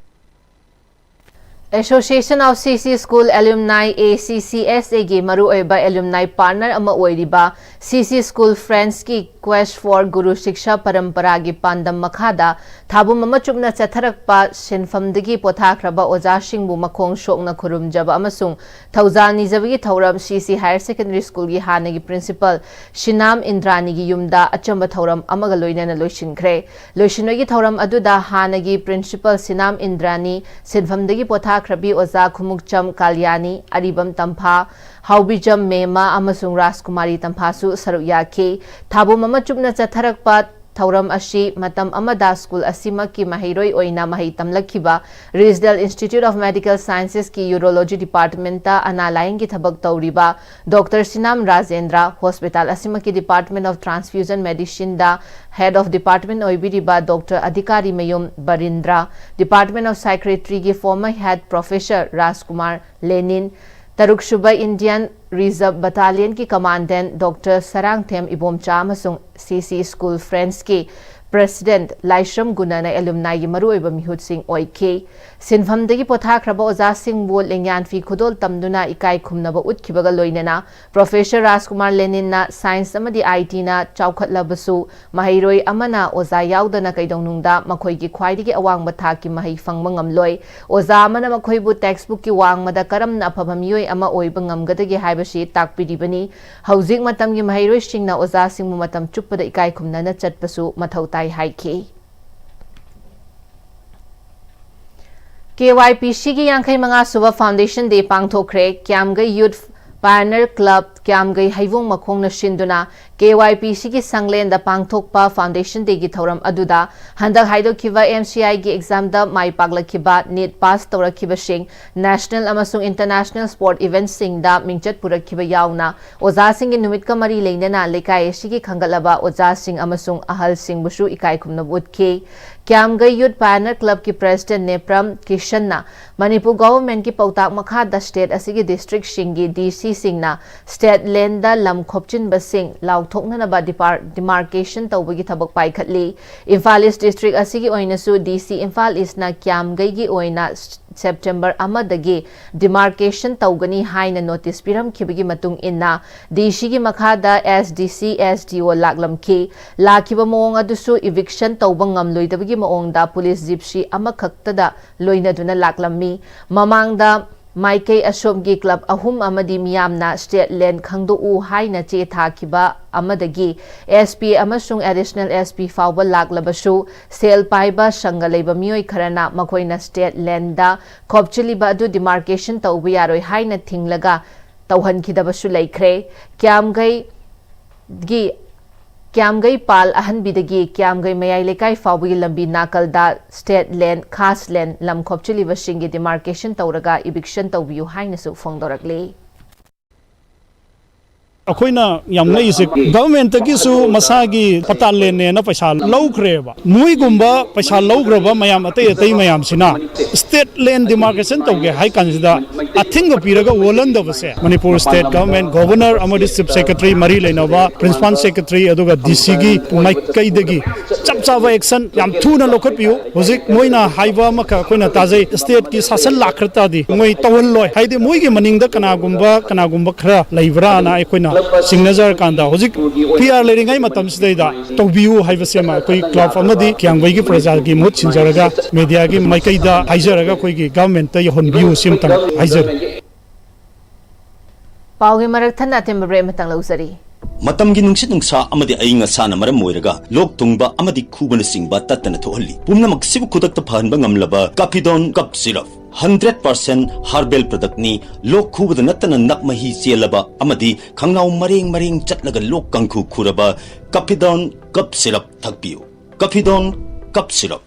Association of C C School Alumni, A C C S A ꯒꯤ ꯃꯔꯨꯑꯣꯏꯕ ꯑꯦꯂꯨꯝꯅꯥꯏ ꯄꯥꯔꯠꯅꯔ ꯑꯃ ꯑꯣꯏꯔꯤꯕ C C School Friends ꯀꯤ Quest for Guru Shiksha Parampara ꯒꯤ ꯄꯥꯟꯗꯝ ꯃꯈꯥꯗ ꯊꯥꯕꯨꯝ ꯑꯃ ꯆꯨꯞꯅ ꯆꯠꯊꯔꯛꯄ ꯁꯤꯟꯐꯝꯗꯒꯤ ꯄꯣꯊꯥꯈ꯭ꯔꯕ ꯑꯣꯖꯥꯁꯤꯡꯕꯨ ꯃꯈꯣꯡ ꯁꯣꯛꯅ ꯈꯨꯔꯨꯝꯖꯕ ꯑꯃꯁꯨꯡ ꯊꯧꯖꯥꯜ ꯅꯤꯖꯕꯒꯤ ꯊꯧꯔꯝ C C Higher Secondary School ꯒꯤ ꯍꯥꯟꯅꯒꯤ ꯄ꯭ꯔꯤꯟꯁꯤꯄꯜ ꯁꯤꯅꯥꯝ ꯏꯟꯗ꯭ꯔꯥꯅꯤꯒꯤ ꯌꯨꯝꯗ ꯑꯆꯝꯕ ꯊꯧꯔꯝ ꯑꯃꯒ ꯂꯣꯏꯅꯅ ꯂꯣꯏꯁꯤꯟꯈ꯭ꯔꯦ꯫ ꯂꯣꯏꯁꯤꯟꯕꯒꯤ ꯊꯧꯔꯝ ꯑꯗꯨꯗ ꯍꯥꯟꯅꯒꯤ ꯄ꯭ꯔꯤꯟꯁꯤꯄꯜ ꯁꯤꯅꯥꯝ ꯏꯟꯗ꯭ꯔꯥꯅꯤ, ꯁꯤꯟꯐꯝꯗꯒꯤ ꯄꯣꯊꯥꯈ꯭ꯔꯕꯤ ꯑꯣꯖꯥ ꯈꯨꯃꯨꯛꯆꯝ ꯀꯥꯂꯤꯌꯥꯅꯤ, ꯑꯔꯤꯕꯝ ꯇꯝꯐꯥ, ꯍꯥꯎꯕꯤꯖꯝ ꯃꯦꯃ ꯑꯃꯁꯨꯡ ꯔꯥꯖꯀꯨꯃꯥꯔꯤ ꯇꯝꯐꯥꯁꯨ ꯁꯔꯨꯛ ꯌꯥꯈꯤ꯫ ꯊꯥꯕꯨꯝ ꯑꯃ ꯆꯨꯞꯅ ꯆꯠꯊꯔꯛꯄ ꯊꯧꯔꯝ ꯑꯁꯤ ꯃꯇꯝ ꯑꯃꯗ ꯁ꯭ꯀꯨꯜ ꯑꯁꯤꯃꯛꯀꯤ ꯃꯍꯩꯔꯣꯏ ꯑꯣꯏꯅ ꯃꯍꯩ ꯇꯝꯂꯛꯈꯤꯕ Regional Institute of Medical Sciences ꯀꯤ Urology Department ꯇ ꯑꯅꯥ ꯂꯥꯌꯦꯡꯒꯤ ꯊꯕꯛ ꯇꯧꯔꯤꯕ Doctor ꯁꯤꯅꯥꯝ Rajendra, hospital ꯑꯁꯤꯃꯛꯀꯤ Department of Transfusion Medicine the Head of Department ꯑꯣꯏꯕꯤꯔꯤꯕ Doctor ꯑꯙꯤꯀꯥꯔꯤ ꯃꯌꯨꯝ ꯕꯔꯤꯟꯗ꯭ꯔ, Department of Psychiatry ꯒꯤ former head professor ꯔꯥꯖꯀꯨꯃꯥꯔ ꯂꯦꯅꯤꯟ, ꯇꯔꯨꯛꯁꯨꯕ Indian Reserve Battalion ꯒꯤ Commandant Doctor ꯁꯔꯥꯡꯊꯦꯝ ꯏꯕꯣꯝꯆꯥ ꯑꯃꯁꯨꯡ C C School Friends ꯀꯤ President ꯂꯥꯏꯁ꯭ꯔꯝ ꯒꯨꯅꯅ alumni ꯒꯤ ꯃꯔꯨꯑꯣꯏꯕ ꯃꯤꯍꯨꯠꯁꯤꯡ ꯑꯣꯏꯈꯤ꯫ ꯁꯤꯟꯐꯝꯗꯒꯤ ꯄꯣꯊꯥꯈ꯭ꯔꯕ ꯑꯣꯖꯥꯁꯤꯡꯕꯨ ꯂꯦꯡꯌꯥꯟ ꯐꯤ ꯈꯨꯗꯣꯜ ꯇꯝꯗꯨꯅ ꯏꯀꯥꯏ ꯈꯨꯝꯅꯕ ꯎꯠꯈꯤꯕꯒ ꯂꯣꯏꯅꯅ Professor ꯔꯥꯖꯀꯨꯃꯥꯔ ꯂꯦꯅꯤꯟꯅ science ꯑꯃꯗꯤ I T ꯅ ꯆꯥꯎꯈꯠꯂꯕꯁꯨ ꯃꯍꯩꯔꯣꯏ ꯑꯃꯅ ꯑꯣꯖꯥ ꯌꯥꯎꯗꯅ ꯀꯩꯗꯧꯅꯨꯡꯗ ꯃꯈꯣꯏꯒꯤ ꯈ꯭ꯋꯥꯏꯗꯒꯤ ꯑꯋꯥꯡꯕ ꯊꯥꯛꯀꯤ ꯃꯍꯩ ꯐꯪꯕ ꯉꯝꯂꯣꯏ꯫ ꯑꯣꯖꯥ ꯑꯃꯅ ꯃꯈꯣꯏꯕꯨ textbook ꯀꯤ ꯋꯥꯡꯃꯗ ꯀꯔꯝꯅ ꯑꯐꯕ ꯃꯤꯑꯣꯏ ꯑꯃ ꯑꯣꯏꯕ ꯉꯝꯒꯗꯒꯦ ꯍꯥꯏꯕꯁꯤ ꯇꯥꯛꯄꯤꯔꯤꯕꯅꯤ꯫ ꯍꯧꯖꯤꯛ ꯃꯇꯝꯒꯤ ꯃꯍꯩꯔꯣꯏꯁꯤꯡꯅ ꯑꯣꯖꯥꯁꯤꯡꯕꯨ ꯃꯇꯝ ꯆꯨꯞꯄꯗ ꯏꯀꯥꯏ ꯈꯨꯝꯅꯅ ꯆꯠꯄꯁꯨ ꯃꯊꯧ ꯇꯥꯏ ꯍꯥꯏꯈꯤ꯫ K Y P C ꯒꯤ ꯌꯥꯡꯈꯩ ꯃꯉꯥ ꯁꯨꯕ Foundation Day ꯄꯥꯡꯊꯣꯛꯈ꯭ꯔꯦ꯫ ꯀ꯭ꯌꯥꯝꯒꯩ Youth Pioneer Club, ꯀ꯭ꯌꯥꯝꯒꯩ ꯍꯩꯕꯣꯡ ꯃꯈꯣꯡꯅ ꯁꯤꯟꯗꯨꯅ K Y P C ꯒꯤ ꯁꯪꯂꯦꯟꯗ ꯄꯥꯡꯊꯣꯛꯄ Foundation Day ꯒꯤ ꯊꯧꯔꯝ ꯑꯗꯨꯗ ꯍꯟꯗꯛ ꯍꯥꯏꯗꯣꯛꯈꯤꯕ M C I ꯒꯤ exam ꯗ ꯃꯥꯏ ꯄꯥꯛꯂꯛꯈꯤꯕ, NEET pass ꯇꯧꯔꯛꯈꯤꯕꯁꯤꯡ, national ꯑꯃꯁꯨꯡ international sport event ꯁꯤꯡꯗ ꯃꯤꯡꯆꯠ ꯄꯨꯔꯛꯈꯤꯕ ꯌꯥꯎꯅ ꯑꯣꯖꯥꯁꯤꯡꯒꯤ ꯅꯨꯃꯤꯠꯀ ꯃꯔꯤ ꯂꯩꯅꯅ ꯂꯩꯀꯥꯏ ꯑꯁꯤꯒꯤ ꯈꯟꯒꯠꯂꯕ ꯑꯣꯖꯥꯁꯤꯡ ꯑꯃꯁꯨꯡ ꯑꯍꯜꯁꯤꯡꯕꯨꯁꯨ ꯏꯀꯥꯏ ꯈꯨꯝꯅꯕ ꯎꯠꯈꯤ꯫ ꯀ꯭ꯌꯥꯝꯒꯩ Youth Pioneer Club ꯀꯤ President ꯅꯦꯄ꯭ꯔꯝ ꯀꯤꯁꯟꯅ ꯃꯅꯤꯄꯨꯔ government ꯀꯤ ꯄꯥꯎꯇꯥꯛ ꯃꯈꯥꯗ state ꯑꯁꯤꯒꯤ district ꯁꯤꯡꯒꯤ D C ꯁꯤꯡꯅ state land ꯗ ꯂꯝ ꯈꯣꯞꯆꯤꯟꯕꯁꯤꯡ ꯂꯥꯎꯊꯣꯛꯅꯅꯕ depar-, demarcation ꯇꯧꯕꯒꯤ ꯊꯕꯛ ꯄꯥꯏꯈꯠꯂꯤ꯫ ꯏꯝꯐꯥꯜ East district ꯑꯁꯤꯒꯤ ꯑꯣꯏꯅꯁꯨ D C ꯏꯝꯐꯥꯜ East ꯅ ꯀ꯭ꯌꯥꯝꯒꯩꯒꯤ ꯑꯣꯏꯅ September ꯑꯃꯗꯒꯤ demarcation ꯇꯧꯒꯅꯤ ꯍꯥꯏꯅ notice ꯄꯤꯔꯝꯈꯤꯕꯒꯤ ꯃꯇꯨꯡ ꯏꯟꯅ D C ꯒꯤ ꯃꯈꯥꯗ S D C, S D O ꯂꯥꯛꯂꯝꯈꯤ꯫ ꯂꯥꯛꯈꯤꯕ ꯃꯑꯣꯡ ꯑꯗꯨꯁꯨ eviction ꯇꯧꯕ ꯉꯝꯂꯣꯏꯗꯕꯒꯤ ꯃꯑꯣꯡꯗ police gypsy ꯑꯃꯈꯛꯇꯗ ꯂꯣꯏꯅꯗꯨꯅ ꯂꯥꯛꯂꯝꯃꯤ꯫ ꯃꯃꯥꯡꯗ ꯃꯥꯏꯀꯩ ꯑꯁꯣꯝꯒꯤ club ꯑꯍꯨꯝ ꯑꯃꯗꯤ ꯃꯤꯌꯥꯝꯅ state land ꯈꯪꯗꯣꯛꯎ ꯍꯥꯏꯅ ꯆꯦ ꯊꯥꯈꯤꯕ ꯑꯃꯗꯒꯤ S P ꯑꯃꯁꯨꯡ additional S P ꯐꯥꯎꯕ ꯂꯥꯛꯂꯕꯁꯨ, ꯁꯦꯜ ꯄꯥꯏꯕ ꯁꯪꯒ ꯂꯩꯕ ꯃꯤꯑꯣꯏ ꯈꯔꯅ ꯃꯈꯣꯏꯅ state land ꯗ ꯈꯣꯞꯆꯤꯜꯂꯤꯕ ꯑꯗꯨ demarcation ꯇꯧꯕ ꯌꯥꯔꯣꯏ ꯍꯥꯏꯅ ꯊꯤꯡꯂꯒ ꯇꯧꯍꯟꯈꯤꯗꯕꯁꯨ ꯂꯩꯈ꯭ꯔꯦ꯫ ꯀ꯭ꯌꯥꯝꯒꯩꯒꯤ ꯀ꯭ꯌꯥꯝꯒꯩ ꯄꯥꯜ ꯑꯍꯟꯕꯤꯗꯒꯤ ꯀ꯭ꯌꯥꯝꯒꯩ ꯃꯌꯥꯏ ꯂꯩꯀꯥꯏ ꯐꯥꯎꯕꯒꯤ ꯂꯝꯕꯤ ꯅꯥꯀꯜꯗ state land, ꯈꯥꯁ land, ꯂꯝ ꯈꯣꯞꯆꯤꯜꯂꯤꯕꯁꯤꯡꯒꯤ demarcation ꯇꯧꯔꯒ eviction ꯇꯧꯕꯤꯌꯨ ꯍꯥꯏꯅꯁꯨ ꯐꯣꯡꯗꯣꯔꯛꯂꯤ꯫ ꯑꯩꯈꯣꯏꯅ ꯌꯥꯝ ꯉꯛꯏꯁꯦ, government ꯇꯒꯤꯁꯨ ꯃꯁꯥꯒꯤ ꯄꯇꯥ land ꯅꯦꯅ ꯄꯩꯁꯥ ꯂꯧꯈ꯭ꯔꯦꯕ꯫ ꯃꯣꯏꯒꯨꯝꯕ ꯄꯩꯁꯥ ꯂꯧꯈ꯭ꯔꯕ ꯃꯌꯥꯝ, ꯑꯇꯩ ꯑꯇꯩ ꯃꯌꯥꯝꯁꯤꯅ state land demarcation ꯇꯧꯒꯦ ꯍꯥꯏ ꯀꯥꯟꯁꯤꯗ ꯑꯊꯤꯡꯕ ꯄꯤꯔꯒ ꯋꯥꯍꯜꯍꯟꯗꯕꯁꯦ, ꯃꯅꯤꯄꯨꯔ state government, governor ꯑꯃꯗꯤ chief secretary, ꯃꯔꯤ ꯂꯩꯅꯕ principal secretary, ꯑꯗꯨꯒ D C ꯒꯤ ꯃꯥꯏꯀꯩꯗꯒꯤ ꯆꯞ ꯆꯥꯕ action ꯌꯥꯝ ꯊꯨꯅ ꯂꯧꯈꯠꯄꯤꯌꯨ꯫ ꯍꯧꯖꯤꯛ ꯃꯣꯏꯅ ꯍꯥꯏꯕ ꯑꯃꯈꯛ ꯑꯩꯈꯣꯏꯅ ꯇꯥꯖꯩ, state ꯀꯤ ꯁꯥꯁꯟ ꯂꯥꯛꯈ꯭ꯔ ꯇꯥꯔꯗꯤ ꯃꯣꯏ ꯇꯧꯍꯜꯂꯣꯏ, ꯍꯥꯏꯗꯤ ꯃꯣꯏꯒꯤ ꯃꯅꯤꯡꯗ ꯀꯅꯥꯒꯨꯝꯕ ꯀꯅꯥꯒꯨꯝꯕ ꯈꯔ ꯂꯩꯕ꯭ꯔꯥꯅ ꯑꯩꯈꯣꯏꯅ ꯆꯤꯡꯅꯖꯔꯀꯥꯟꯗ, ꯍꯧꯖꯤꯛ P R ꯂꯩꯔꯤꯉꯩ ꯃꯇꯝꯁꯤꯗꯩꯗ ꯇꯧꯕꯤꯌꯨ ꯍꯥꯏꯕꯁꯤ ꯑꯃ ꯑꯩꯈꯣꯏ club ꯑꯃꯗꯤ ꯀ꯭ꯌꯥꯝꯒꯩꯒꯤ ꯄ꯭ꯔꯖꯥꯒꯤ ꯃꯍꯨꯠ ꯁꯤꯟꯖꯔꯒ media ꯒꯤ ꯃꯥꯏꯀꯩꯗ ꯍꯥꯏꯖꯔꯒ ꯑꯩꯈꯣꯏꯒꯤ government ꯇ ꯌꯧꯍꯟꯕꯤꯌꯨ ꯁꯤ ꯑꯃꯇꯪ ꯍꯥꯏꯖꯔꯤ꯫ ꯄꯥꯎꯒꯤ ꯃꯔꯛ ꯊꯠꯅ ꯑꯇꯦꯟꯕ break ꯑꯃꯇꯪ ꯂꯧꯖꯔꯤ꯫ ꯃꯇꯝꯒꯤ ꯅꯨꯡꯁꯤꯠ ꯅꯨꯡꯁꯥ ꯑꯃꯗꯤ ꯑꯏꯪ ꯑꯁꯥꯅ ꯃꯔꯝ ꯑꯣꯏꯔꯒ ꯂꯣꯛ ꯊꯨꯡꯕ ꯑꯃꯗꯤ ꯈꯨꯕꯅꯆꯤꯡꯕ ꯇꯠꯇꯅ ꯊꯣꯛꯍꯜꯂꯤ꯫ ꯄꯨꯝꯅꯃꯛꯁꯤꯕꯨ ꯈꯨꯗꯛꯇ ꯐꯍꯟꯕ ꯉꯝꯂꯕ Capidone Cough Syrup, hundred percent herbal product ꯅꯤ꯫ ꯂꯣꯛ ꯈꯨꯕꯗ ꯅꯠꯇꯅ ꯅꯞ ꯃꯍꯤ ꯆꯦꯜꯂꯕ ꯑꯃꯗꯤ ꯈꯪꯅꯥꯎ ꯃꯔꯦꯡ ꯃꯔꯦꯡ ꯆꯠꯂꯒ ꯂꯣꯛ ꯀꯥꯡꯈꯨ ꯈꯨꯔꯕ Capidone Cough Syrup ꯊꯛꯄꯤꯌꯨ꯫ Capidone Cough Syrup꯫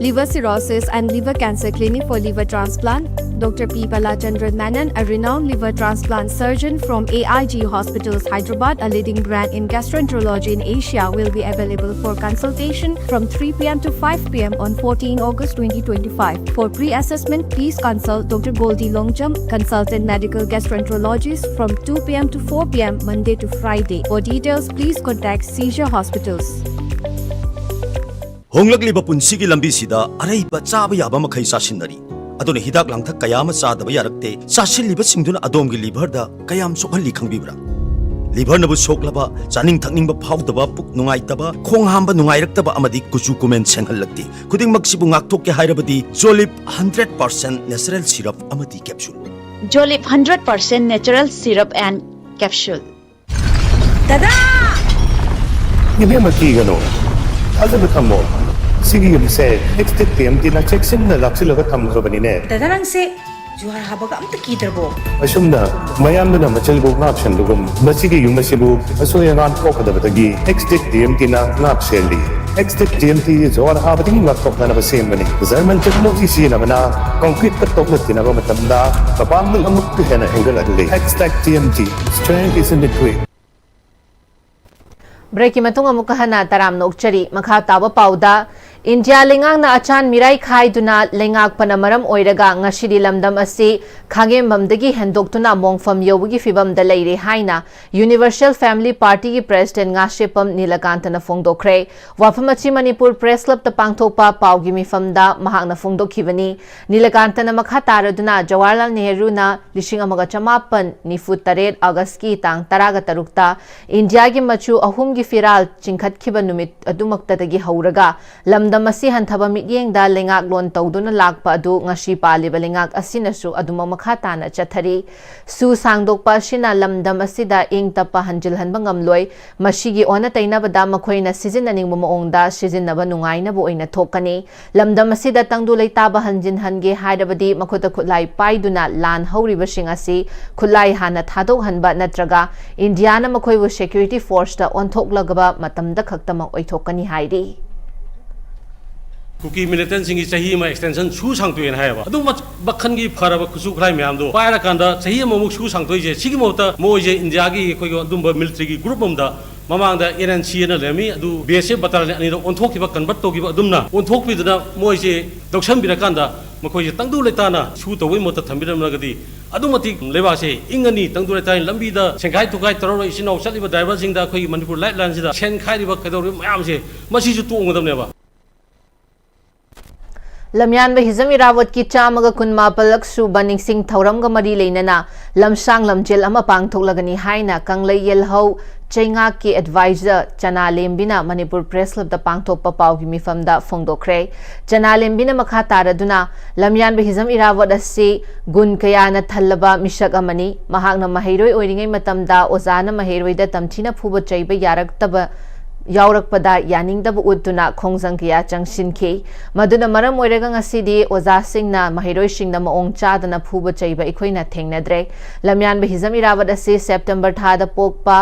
Liver Cirrhosis and Liver Cancer Clinic for Liver Transplant. Doctor P Balachandran Menon, a renowned liver transplant surgeon from A I G Hospitals, Hyderabad, a leading brand in gastroenterology in Asia, will be available for consultation from three p.m. to five p.m. on fourteen August twenty twenty-five. For pre-assessment, please consult Doctor Goldie Longjam, consultant medical gastroenterologist, from two p.m. to four p.m. Monday to Friday. For details, please contact Seizure Hospitals. ꯍꯣꯡꯂꯛꯂꯤꯕ ꯄꯨꯟꯁꯤꯒꯤ ꯂꯝꯕꯤꯁꯤꯗ ꯑꯔꯩꯕ ꯆꯥꯕ ꯌꯥꯕ ꯃꯈꯩ ꯆꯥꯁꯤꯟꯅꯔꯤ꯫ ꯑꯗꯨꯅ ꯍꯤꯗꯥꯛ ꯂꯥꯡꯊꯛ ꯀꯌꯥ ꯑꯃ ꯆꯥꯗꯕ ꯌꯥꯔꯛꯇꯦ꯫ ꯆꯥꯁꯤꯜꯂꯤꯕꯁꯤꯡꯗꯨꯅ ꯑꯗꯣꯝꯒꯤ liver ꯗ ꯀꯌꯥꯝ ꯁꯣꯛꯍꯜꯂꯤ ꯈꯪꯕꯤꯕ꯭ꯔꯥ? Liver ꯅꯕꯨ ꯁꯣꯛꯂꯕ, ꯆꯥꯅꯤꯡ ꯊꯛꯅꯤꯡꯕ ꯐꯥꯎꯗꯕ, ꯄꯨꯛ ꯅꯨꯡꯉꯥꯏꯇꯕ, ꯈꯣꯡ ꯍꯥꯝꯕ ꯅꯨꯡꯉꯥꯏꯔꯛꯇꯕ ꯑꯃꯗꯤ ꯀꯨꯆꯨ ꯀꯨꯃꯦꯟ ꯁꯦꯡꯍꯜꯂꯛꯇꯦ꯫ ꯈꯨꯗꯤꯡꯃꯛꯁꯤꯕꯨ ꯉꯥꯛꯊꯣꯛꯀꯦ ꯍꯥꯏꯔꯕꯗꯤ Jolib hundred percent natural syrup ꯑꯃꯗꯤ capsule꯫ Jolib hundred percent natural syrup and capsule. ꯏꯕꯦꯝꯃ, ꯀꯤꯒꯅꯨ, ꯊꯥꯖꯕ ꯊꯝꯃꯣ꯫ ꯁꯤꯒꯤ ꯌꯨꯝꯁꯦ next hit preempt ꯅ ꯆꯦꯛꯁꯤꯟꯅ ꯂꯥꯛꯁꯤꯜꯂꯒ ꯊꯝꯈ꯭ꯔꯕꯅꯤꯅꯦ꯫ ꯗꯗꯥ, ꯅꯪꯁꯦ ꯖꯨꯍꯥꯔ ꯍꯥꯕꯒ ꯑꯝꯇ ꯀꯤꯗ꯭ꯔꯕꯣ? ꯑꯁꯨꯝꯅ ꯃꯌꯥꯝꯗꯨꯅ ꯃꯆꯜꯕꯨ ꯉꯥꯛ ꯁꯦꯟꯕꯒꯨꯝ ꯃꯁꯤꯒꯤ ꯌꯨꯝ ꯑꯁꯤꯕꯨ ꯑꯁꯣꯏ ꯑꯉꯥꯝ ꯊꯣꯛꯀꯗꯕꯗꯒꯤ ꯑꯦꯛꯁꯇꯦꯛ ꯇꯤ ꯑꯦꯝ ꯇꯤꯅ ꯉꯥꯛ ꯁꯦꯜꯂꯤ꯫ ꯑꯦꯛꯁꯇꯦꯛ ꯇꯤ ꯑꯦꯝ ꯇꯤ ꯖꯨꯍꯥꯔ ꯍꯥꯕꯗꯒꯤ ꯉꯥꯛꯊꯣꯛꯅꯅꯕ ꯁꯦꯝꯕꯅꯤ꯫ ꯖꯔꯃꯟ ꯇꯦꯛꯅꯣꯂꯣꯖꯤ ꯁꯤꯖꯤꯟꯅꯕꯅ ꯀꯪꯀ꯭ꯔꯤꯠꯀ ꯇꯣꯛꯅ ꯇꯤꯟꯅꯕ ꯃꯇꯝꯗ ꯃꯄꯥꯡꯒꯜ ꯑꯃꯨꯛꯀ ꯍꯦꯟꯅ ꯍꯦꯟꯒꯠꯍꯜꯂꯤ꯫ ꯑꯦꯛꯁꯇꯦꯛ T M T, strength is in the grit꯫ ꯕ꯭ꯔꯦꯛꯀꯤ ꯃꯇꯨꯡ ꯑꯃꯨꯛꯀ ꯍꯟꯅ ꯇꯔꯥꯝꯅ ꯑꯣꯛꯆꯔꯤ꯫ ꯃꯈꯥ ꯇꯥꯕ ꯄꯥꯎꯗ, ꯏꯟꯗꯤꯌꯥ ꯂꯩꯉꯥꯛꯅ ꯑꯆꯥꯟ ꯃꯤꯔꯥꯏ ꯈꯥꯏꯗꯨꯅ ꯂꯩꯉꯥꯛꯄꯅ ꯃꯔꯝ ꯑꯣꯏꯔꯒ ꯉꯁꯤꯗꯤ ꯂꯝꯗꯝ ꯑꯁꯤ ꯈꯥꯡꯉꯦꯝꯕꯝꯗꯒꯤ ꯍꯦꯟꯗꯣꯛꯇꯨꯅ ꯃꯣꯡꯐꯝ ꯌꯧꯕꯒꯤ ꯐꯤꯕꯝꯗ ꯂꯩꯔꯦ ꯍꯥꯏꯅ ꯌꯨꯅꯤꯚꯔꯁꯦꯜ ꯐꯦꯃꯤꯂꯤ ꯄꯥꯔꯇꯤꯒꯤ ꯄ꯭ꯔꯦꯁꯤꯗꯦꯟ ꯉꯥꯁꯦꯞꯄꯝ ꯅꯤꯂꯀꯥꯟꯇꯅ ꯐꯣꯡꯗꯣꯛꯈ꯭ꯔꯦ꯫ ꯋꯥꯐꯝ ꯑꯁꯤ ꯃꯅꯤꯄꯨꯔ ꯄ꯭ꯔꯦꯁ ꯀ꯭ꯂꯕꯇ ꯄꯥꯡꯊꯣꯛꯄ ꯄꯥꯎꯒꯤ ꯃꯤꯐꯝꯗ ꯃꯍꯥꯛꯅ ꯐꯣꯡꯗꯣꯛꯈꯤꯕꯅꯤ꯫ ꯅꯤꯂꯀꯥꯟꯇꯅ ꯃꯈꯥ ꯇꯥꯔꯗꯨꯅ ꯖꯋꯥꯍꯔꯂꯥꯜ ꯅꯦꯍꯔꯨꯅ ꯂꯤꯁꯤꯡ ꯑꯃꯒ ꯆꯃꯥꯄꯟ ꯅꯤꯐꯨ ꯇꯔꯦꯠ ꯑꯥꯒꯁꯀꯤ ꯇꯥꯡ ꯇꯔꯥꯒ ꯇꯔꯨꯛꯇ ꯏꯟꯗꯤꯌꯥꯒꯤ ꯃꯆꯨ ꯑꯍꯨꯝꯒꯤ ꯐꯤꯔꯥꯜ ꯆꯤꯡꯈꯠꯈꯤꯕ ꯅꯨꯃꯤꯠ ꯑꯗꯨꯃꯛꯇꯗꯒꯤ ꯍꯧꯔꯒ ꯂꯝꯗꯝ ꯑꯁꯤ ꯍꯟꯊꯕ ꯃꯤꯠꯌꯦꯡꯗ ꯂꯩꯉꯥꯛꯂꯣꯟ ꯇꯧꯗꯨꯅ ꯂꯥꯛꯄ ꯑꯗꯨ ꯉꯁꯤ ꯄꯥꯜꯂꯤꯕ ꯂꯩꯉꯥꯛ ꯑꯁꯤꯅꯁꯨ ꯑꯗꯨꯃꯛ ꯃꯈꯥ ꯇꯥꯅ ꯆꯠꯊꯔꯤ꯫ ꯁꯨ ꯁꯥꯡꯗꯣꯛꯄ ꯑꯁꯤꯅ ꯂꯝꯗꯝ ꯑꯁꯤꯗ ꯏꯪ ꯇꯞꯄ ꯍꯟꯖꯤꯜꯍꯟꯕ ꯉꯝꯂꯣꯏ꯫ ꯃꯁꯤꯒꯤ ꯑꯣꯟꯅ ꯇꯩꯅꯕꯗ ꯃꯈꯣꯏꯅ ꯁꯤꯖꯤꯟꯅꯅꯤꯡꯕ ꯃꯑꯣꯡꯗ ꯁꯤꯖꯤꯟꯅꯕ ꯅꯨꯡꯉꯥꯏꯅꯕ ꯑꯣꯏꯅ ꯊꯣꯛꯀꯅꯤ꯫ ꯂꯝꯗꯝ ꯑꯁꯤꯗ ꯇꯪꯗꯨ ꯂꯩꯇꯥꯕ ꯍꯟꯖꯤꯟꯍꯟꯒꯦ ꯍꯥꯏꯔꯕꯗꯤ ꯃꯈꯨꯠꯇ ꯈꯨꯠꯂꯥꯏ ꯄꯥꯏꯗꯨꯅ ꯂꯥꯟ ꯍꯧꯔꯤꯕꯁꯤꯡ ꯑꯁꯤ ꯈꯨꯠꯂꯥꯏ ꯍꯥꯟꯅ ꯊꯥꯗꯣꯛꯍꯟꯕ ꯅꯠꯇ꯭ꯔꯒ ꯏꯟꯗꯤꯌꯥꯅ ꯃꯈꯣꯏꯕꯨ ꯁꯦꯀ꯭ꯌꯨꯔꯤꯇꯤ ꯐꯣꯔꯁꯇ ꯑꯣꯟꯊꯣꯛꯂꯒꯕ ꯃꯇꯝꯗ ꯈꯛꯇꯃꯛ ꯑꯣꯏꯊꯣꯛꯀꯅꯤ ꯍꯥꯏꯔꯤ꯫ ꯀꯨꯀꯤ ꯃꯤꯂꯤꯇꯦꯟꯁꯤꯡꯒꯤ ꯆꯍꯤ ꯑꯃ ꯑꯦꯛꯁꯇꯦꯟꯁꯟ ꯁꯨ ꯁꯥꯡꯇꯣꯛꯑꯦꯅ ꯍꯥꯏꯌꯦꯕ꯫ ꯑꯗꯨ ꯃꯈꯜꯒꯤ ꯐꯔꯕ ꯈꯨꯠꯁꯨ ꯈꯨꯠꯂꯥꯏ ꯃꯌꯥꯝꯗꯣ ꯄꯥꯏꯔꯀꯥꯟꯗ ꯆꯍꯤ ꯑꯃꯃꯨꯛ ꯁꯨ ꯁꯥꯡꯇꯣꯛꯏꯁꯦ, ꯁꯤꯒꯤ ꯃꯍꯨꯠꯇ ꯃꯣꯏꯁꯦ ꯏꯟꯗꯤꯌꯥꯒꯤ ꯑꯩꯈꯣꯏꯒꯤ ꯑꯗꯨꯝꯕ ꯃꯤꯂꯤꯇꯔꯤꯒꯤ ꯒ꯭ꯔꯨꯞ ꯑꯃꯗ ꯃꯃꯥꯡꯗ ꯑꯦꯟ ꯑꯦꯟ ꯁꯤ ꯑꯅ ꯂꯩꯔꯝꯃꯤ, ꯑꯗꯨ ꯕꯤ ꯑꯦꯁ ꯑꯦꯐ ꯕꯇꯥꯂꯤꯌꯟ ꯑꯅꯤꯗ ꯑꯣꯟꯊꯣꯛꯈꯤꯕ, ꯀꯟꯚꯔꯠ ꯇꯧꯈꯤꯕ ꯑꯗꯨꯝꯅ ꯑꯣꯟꯊꯣꯛꯄꯤꯗꯅ ꯃꯣꯏꯁꯦ ꯂꯧꯁꯟꯕꯤꯔꯀꯥꯟꯗ ꯃꯈꯣꯏꯁꯦ ꯇꯪꯗꯨ ꯂꯩꯇꯥꯅ ꯁꯨ ꯇꯧꯕꯒꯤ ꯃꯍꯨꯠꯇ ꯊꯝꯕꯤꯔꯝꯂꯒꯗꯤ ꯑꯗꯨꯛ ꯃꯇꯤꯛ ꯂꯩꯕꯥꯛꯁꯦ ꯏꯪꯉꯅꯤ꯫ ꯇꯪꯗꯨ ꯂꯩꯇꯥꯅ ꯂꯝꯕꯤꯗ ꯁꯦꯡꯈꯥꯏ ꯊꯨꯒꯥꯏ ꯇꯧꯔꯔꯣꯏ, ꯏꯆꯤꯟ ꯏꯅꯥꯎ ꯆꯠꯂꯤꯕ ꯗ꯭ꯔꯥꯏꯚꯔꯁꯤꯡꯗ ꯑꯩꯈꯣꯏꯒꯤ ꯃꯅꯤꯄꯨꯔ ꯂꯥꯏꯠ ꯂꯥꯏꯟꯁꯤꯗ ꯁꯦꯟꯈꯥꯏꯔꯤꯕ ꯀꯩꯗꯧꯔꯤꯕ ꯃꯌꯥꯝꯁꯦ ꯃꯁꯤꯁꯨ ꯇꯣꯡꯒꯗꯕꯅꯦꯕ꯫ ꯂꯝꯌꯥꯟꯕ ꯍꯤꯖꯝ ꯏꯔꯥꯕꯣꯠꯀꯤ ꯆꯥꯝꯃꯒ ꯀꯨꯟꯃꯥꯄꯜꯂꯛ ꯁꯨꯕ ꯅꯤꯡꯁꯤꯡ ꯊꯧꯔꯝꯒ ꯃꯔꯤ ꯂꯩꯅꯅ ꯂꯝꯁꯥꯡ ꯂꯝꯖꯦꯜ ꯑꯃ ꯄꯥꯡꯊꯣꯛꯂꯒꯅꯤ ꯍꯥꯏꯅ ꯀꯪꯂꯩ ꯌꯦꯜꯍꯧ ꯆꯩꯉꯥꯛꯀꯤ ꯑꯦꯗꯚꯥꯏꯖꯔ ꯆꯅꯥ ꯂꯦꯝꯕꯤꯅ ꯃꯅꯤꯄꯨꯔ ꯄ꯭ꯔꯦꯁ ꯀ꯭ꯂꯕꯇ ꯄꯥꯡꯊꯣꯛꯄ ꯄꯥꯎꯒꯤ ꯃꯤꯐꯝꯗ ꯐꯣꯡꯗꯣꯛꯈ꯭ꯔꯦ꯫ ꯆꯅꯥ ꯂꯦꯝꯕꯤꯅ ꯃꯈꯥ ꯇꯥꯔꯗꯨꯅ, ꯂꯝꯌꯥꯟꯕ ꯍꯤꯖꯝ ꯏꯔꯥꯕꯣꯠ ꯑꯁꯤ ꯒꯨꯟ ꯀꯌꯥꯅ ꯊꯜꯂꯕ ꯃꯤꯁꯛ ꯑꯃꯅꯤ꯫ ꯃꯍꯥꯛꯅ ꯃꯍꯩꯔꯣꯏ ꯑꯣꯏꯔꯤꯉꯩ ꯃꯇꯝꯗ ꯑꯣꯖꯥꯅ ꯃꯍꯩꯔꯣꯏꯗ ꯇꯝꯊꯤꯅ ꯐꯨꯕ ꯆꯩꯕ ꯌꯥꯔꯛꯇꯕ ꯌꯥꯎꯔꯛꯄꯗ ꯌꯥꯅꯤꯡꯗꯕ ꯎꯠꯇꯨꯅ ꯈꯣꯡꯖꯪ ꯀꯌꯥ ꯆꯪꯁꯤꯟꯈꯤ꯫ ꯃꯗꯨꯅ ꯃꯔꯝ ꯑꯣꯏꯔꯒ ꯉꯁꯤꯗꯤ ꯑꯣꯖꯥꯁꯤꯡꯅ ꯃꯍꯩꯔꯣꯏꯁꯤꯡꯗ ꯃꯑꯣꯡ ꯆꯥꯗꯅ ꯐꯨꯕ ꯆꯩꯕ ꯑꯩꯈꯣꯏꯅ ꯊꯦꯡꯅꯗ꯭ꯔꯦ꯫ ꯂꯝꯌꯥꯟꯕ ꯍꯤꯖꯝ ꯏꯔꯥꯕꯣꯠ ꯑꯁꯤ ꯁꯦꯞꯇꯦꯝꯕꯔ ꯊꯥꯗ ꯄꯣꯛꯄ,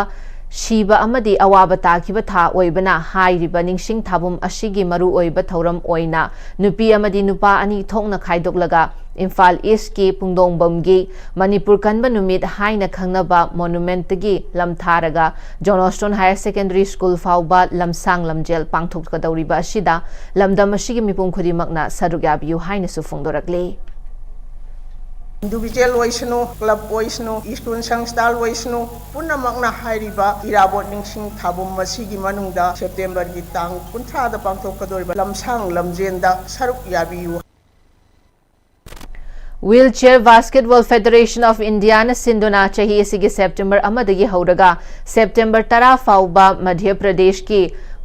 ꯁꯤꯕ ꯑꯃꯗꯤ ꯑꯋꯥꯕ ꯇꯥꯈꯤꯕ ꯊꯥ ꯑꯣꯏꯕꯅ ꯍꯥꯏꯔꯤꯕ ꯅꯤꯡꯁꯤꯡ ꯊꯥꯕꯨꯝ ꯑꯁꯤꯒꯤ ꯃꯔꯨꯑꯣꯏꯕ ꯊꯧꯔꯝ ꯑꯣꯏꯅ ꯅꯨꯄꯤ ꯑꯃꯗꯤ ꯅꯨꯄꯥ ꯑꯅꯤ ꯊꯣꯛꯅ ꯈꯥꯏꯗꯣꯛꯂꯒ ꯏꯝꯐꯥꯜ ꯏꯁꯀꯤ ꯄꯨꯡꯗꯣꯡꯕꯝꯒꯤ ꯃꯅꯤꯄꯨꯔ ꯀꯟꯕ ꯅꯨꯃꯤꯠ ꯍꯥꯏꯅ ꯈꯪꯅꯕ ꯃꯣꯅꯨꯃꯦꯟꯠꯇꯒꯤ ꯂꯝꯊꯥꯔꯒ ꯖꯣꯟ ꯑꯣꯁꯇꯣꯟ ꯍꯥꯌꯔ ꯁꯦꯀꯦꯟꯗꯔꯤ ꯁ꯭ꯀꯨꯜ ꯐꯥꯎꯕ ꯂꯝꯁꯥꯡ ꯂꯝꯖꯦꯜ ꯄꯥꯡꯊꯣꯛꯀꯗꯧꯔꯤꯕ ꯑꯁꯤꯗ ꯂꯝꯗꯝ ꯑꯁꯤꯒꯤ ꯃꯤꯄꯨꯝ ꯈꯨꯗꯤꯡꯃꯛꯅ ꯁꯔꯨꯛ ꯌꯥꯕꯤꯌꯨ ꯍꯥꯏꯅꯁꯨ ꯐꯣꯡꯗꯣꯔꯛꯂꯤ꯫ Individual ꯑꯣꯏꯁꯅꯨ, club ꯑꯣꯏꯁꯅꯨ, ꯏꯁꯇꯨꯗꯦꯟ ꯁꯪꯁꯊꯥꯜ ꯑꯣꯏꯁꯅꯨ, ꯄꯨꯝꯅꯃꯛꯅ ꯍꯥꯏꯔꯤꯕ ꯏꯔꯥꯕꯣꯠ ꯅꯤꯡꯁꯤꯡ ꯊꯥꯕꯨꯝ ꯑꯁꯤꯒꯤ ꯃꯅꯨꯡꯗ ꯁꯦꯞꯇꯦꯝꯕꯔꯒꯤ ꯇꯥꯡ ꯀꯨꯟꯊ꯭ꯔꯥꯗ ꯄꯥꯡꯊꯣꯛꯀꯗꯧꯔꯤꯕ ꯂꯝꯁꯥꯡ ꯂꯝꯖꯦꯟꯗ ꯁꯔꯨꯛ ꯌꯥꯕꯤꯌꯨ꯫ Wheelchair Basketball Federation of Indiaꯅ ꯁꯤꯟꯗꯨꯅ ꯆꯍꯤ ꯑꯁꯤꯒꯤ ꯁꯦꯞꯇꯦꯝꯕꯔ ꯑꯃꯗꯒꯤ ꯍꯧꯔꯒ ꯁꯦꯞꯇꯦꯝꯕꯔ ꯇꯔꯥ ꯐꯥꯎꯕ ꯃꯙ꯭ꯌ ꯄ꯭ꯔꯗꯦꯁꯀꯤ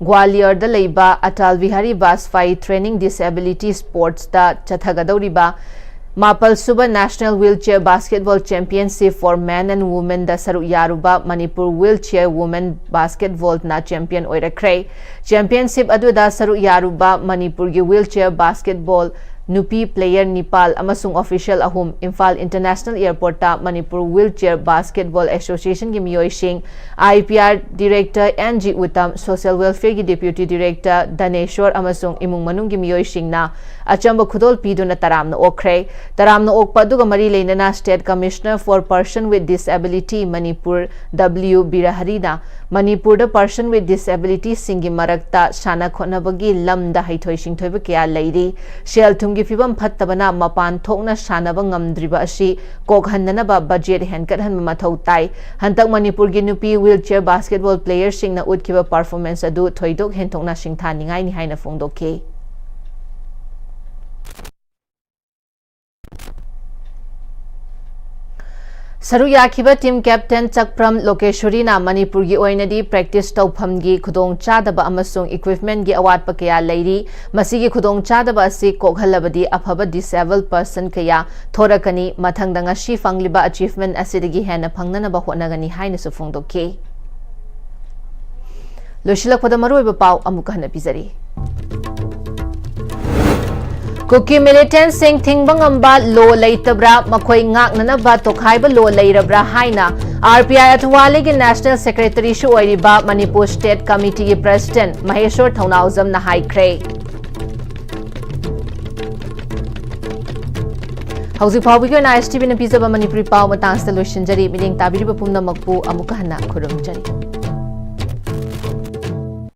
ꯒ꯭ꯋꯥꯂꯤꯌꯔꯗ ꯂꯩꯕ ꯑꯇꯜ ꯕꯤꯍꯥꯔꯤ ꯕꯥꯖꯄꯥꯏ Training Disability Sportsꯇ ꯆꯠꯊꯒꯗꯧꯔꯤꯕ ꯃꯥꯄꯜ ꯁꯨꯕ National Wheelchair Basketball Championship for Men and Womenꯗ ꯁꯔꯨꯛ ꯌꯥꯔꯨꯕ Manipur Wheelchair Women Basketballꯅ champion ꯑꯣꯏꯔꯛꯈ꯭ꯔꯦ꯫ Championship ꯑꯗꯨꯗ ꯁꯔꯨꯛ ꯌꯥꯔꯨꯕ ꯃꯅꯤꯄꯨꯔꯒꯤ wheelchair basketball ꯅꯨꯄꯤ player ꯅꯤꯄꯥꯜ ꯑꯃꯁꯨꯡ official ꯑꯍꯨꯝ, Imphal International Airportꯇ Manipur Wheelchair Basketball Associationꯒꯤ ꯃꯤꯑꯣꯏꯁꯤꯡ, IPR Director N G Uttam, Social Welfareꯒꯤ Deputy Director ꯙꯅꯦꯁꯣꯔ ꯑꯃꯁꯨꯡ ꯏꯃꯨꯡ ꯃꯅꯨꯡꯒꯤ ꯃꯤꯑꯣꯏꯁꯤꯡꯅ ꯑꯆꯝꯕ ꯈꯨꯗꯣꯜ ꯄꯤꯗꯨꯅ ꯇꯔꯥꯝꯅ ꯑꯣꯛꯈ꯭ꯔꯦ꯫ ꯇꯔꯥꯝꯅ ꯑꯣꯛꯄ ꯑꯗꯨꯒ ꯃꯔꯤ ꯂꯩꯅꯅ State Commissioner for Person with Disability Manipur W ꯕꯤꯔꯍꯔꯤꯅ ꯃꯅꯤꯄꯨꯔꯗ person with disabilityꯁꯤꯡꯒꯤ ꯃꯔꯛꯇ ꯁꯥꯟꯅ ꯈꯣꯠꯅꯕꯒꯤ ꯂꯝꯗ ꯍꯩꯊꯣꯏ ꯁꯤꯡꯊꯣꯏꯕ ꯀꯌꯥ ꯂꯩꯔꯤ꯫ ꯁꯦꯜ ꯊꯨꯝꯒꯤ ꯐꯤꯕꯝ ꯐꯠꯇꯕꯅ ꯃꯄꯥꯟ ꯊꯣꯛꯅ ꯁꯥꯟꯅꯕ ꯉꯝꯗ꯭ꯔꯤꯕ ꯑꯁꯤ ꯀꯣꯛꯍꯟꯅꯅꯕ budget ꯍꯦꯟꯒꯠꯍꯟꯕ ꯃꯊꯧ ꯇꯥꯏ꯫ ꯍꯟꯗꯛ ꯃꯅꯤꯄꯨꯔꯒꯤ ꯅꯨꯄꯤ wheelchair basketball playerꯁꯤꯡꯅ ꯎꯠꯈꯤꯕ performance ꯑꯗꯨ ꯊꯣꯏꯗꯣꯛ ꯍꯦꯟꯗꯣꯛꯅ ꯁꯤꯡꯊꯥꯅꯤꯡꯉꯥꯏꯅꯤ ꯍꯥꯏꯅ ꯐꯣꯡꯗꯣꯛꯈꯤ꯫ ꯁꯔꯨꯛ ꯌꯥꯈꯤꯕ team captain ꯆꯛꯄ꯭ꯔꯝ ꯂꯣꯀꯦꯁꯣꯔꯤꯅ ꯃꯅꯤꯄꯨꯔꯒꯤ ꯑꯣꯏꯅꯗꯤ practice ꯇꯧꯐꯝꯒꯤ ꯈꯨꯗꯣꯡꯆꯥꯗꯕ ꯑꯃꯁꯨꯡ equipmentꯀꯤ ꯑꯋꯥꯠꯄ ꯀꯌꯥ ꯂꯩꯔꯤ꯫ ꯃꯁꯤꯒꯤ ꯈꯨꯗꯣꯡꯆꯥꯗꯕ ꯑꯁꯤ ꯀꯣꯛꯍꯜꯂꯕꯗꯤ ꯑꯐꯕ disabled person ꯀꯌꯥ ꯊꯣꯔꯛꯀꯅꯤ꯫ ꯃꯊꯪꯗ ꯉꯁꯤ ꯐꯪꯂꯤꯕ achievement ꯑꯁꯤꯗꯒꯤ ꯍꯦꯟꯅ ꯐꯪꯅꯅꯕ ꯍꯣꯠꯅꯒꯅꯤ ꯍꯥꯏꯅꯁꯨ ꯐꯣꯡꯗꯣꯛꯈꯤ꯫ ꯂꯣꯏꯁꯤꯜꯂꯛꯄꯗ ꯃꯔꯨꯑꯣꯏꯕ ꯄꯥꯎ ꯑꯃꯨꯛꯀ ꯍꯟꯅ ꯄꯤꯖꯔꯤ꯫ ꯀꯨꯀꯤ ꯃꯤꯂꯤꯇꯦꯟꯠꯁꯤꯡ ꯊꯤꯡꯕ ꯉꯝꯕ ꯂꯣ ꯂꯩꯇꯕ꯭ꯔꯥ? ꯃꯈꯣꯏ ꯉꯥꯛꯅꯅꯕ ꯇꯣꯈꯥꯏꯕ ꯂꯣ ꯂꯩꯔꯕ꯭ꯔꯥ ꯍꯥꯏꯅ ꯑꯥꯔ ꯄꯤ ꯑꯥꯏ ꯑꯊꯋꯥꯂꯤꯒꯤ ꯅꯦꯁꯅꯦꯜ ꯁꯦꯀ꯭ꯔꯦꯇꯔꯤꯁꯨ ꯑꯣꯏꯔꯤꯕ ꯃꯅꯤꯄꯨꯔ ꯁ꯭ꯇꯦꯠ ꯀꯃꯤꯇꯤꯒꯤ ꯄ꯭ꯔꯦꯁꯤꯗꯦꯟꯠ ꯃꯍꯦꯁꯣꯔ ꯊꯧꯅꯥꯎꯖꯝꯅ ꯍꯥꯏꯈ꯭ꯔꯦ꯫ ꯍꯧꯖꯤꯛ ꯐꯥꯎꯕꯒꯤ ꯑꯣꯏꯅ ꯑꯥꯏ ꯑꯦꯁ ꯇꯤ ꯚꯤꯅ ꯄꯤꯖꯕ ꯃꯅꯤꯄꯨꯔꯤ ꯄꯥꯎ ꯃꯇꯥꯡꯁꯤꯗ ꯂꯣꯏꯁꯤꯟꯖꯔꯤ꯫ ꯃꯤꯠꯌꯦꯡ ꯇꯥꯕꯤꯔꯤꯕ ꯄꯨꯝꯅꯃꯛꯄꯨ ꯑꯃꯨꯛꯀ ꯍꯟꯅ ꯈꯨꯔꯨꯝꯖꯔꯤ꯫